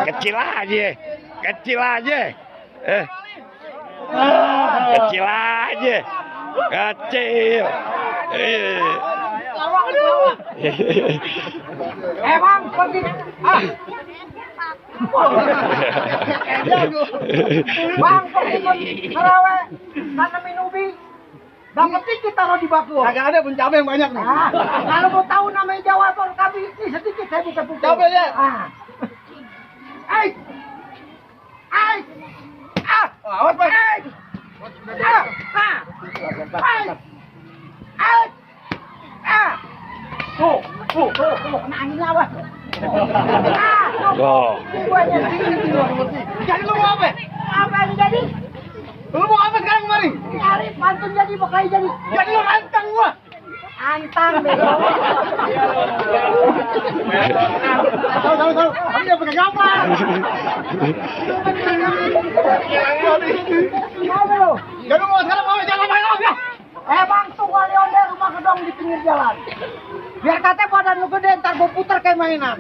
Kecil aja. Kecil aja. Kecil aja. Kecil. Bang, pergi. Bang, pergi Sarawe. Tanamin ubi. Dapat dikit taruh di baku. Agak ada pun cabai yang banyak nih. Kalau mau tahu namanya Jawa Pol kami ini sedikit saya buka-buka. Cabai ya. Awas Pak. Tuh, kena angin lawan. Oh. Jadi lu mau apa? Apa yang jadi? Lu mau apa sekarang kemari? Cari pantun jadi bakal jadi. Jadi lu rantang gua. Antang bego. Tahu. Aku dia pakai gambar. Jadi mau sekarang mau jalan main ya? Emang tuh wali onde rumah gedong di pinggir jalan. Biar kata badan lu gede ntar gua putar kayak mainan.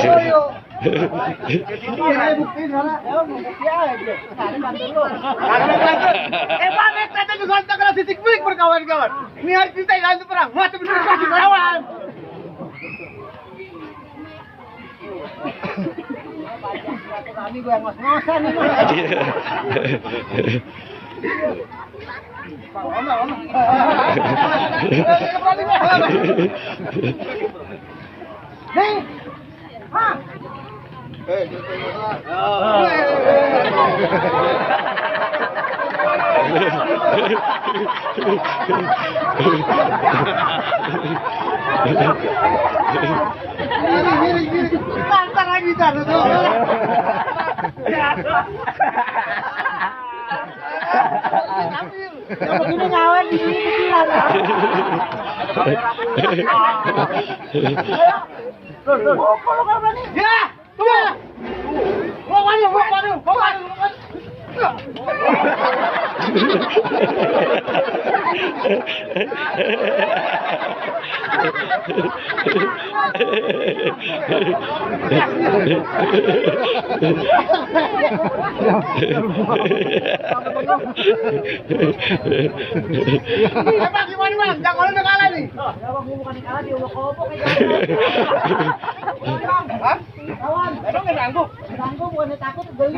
Ayo. Ini buktiin sana. Ya bukti aja. Cari pantun lu. Bang, kita tuh kontak kalau titik balik berkawan-kawan. Ini hari kita yang perang. Mati bener lagi kawan. Kami gue yang ngos-ngosan nih. Nih. Hah? Lantar lagi tar. Yang begini ngawen di sini kecilan. Kalau nggak berani. Ya, coba. Mau maju. Bang, gimana bang? Jangan udah kalah nih. Ya bang, bukan kalah dia obok-obok aja. Hah? Kawan. Emang nggak nanggup? Nanggup bukan takut beli.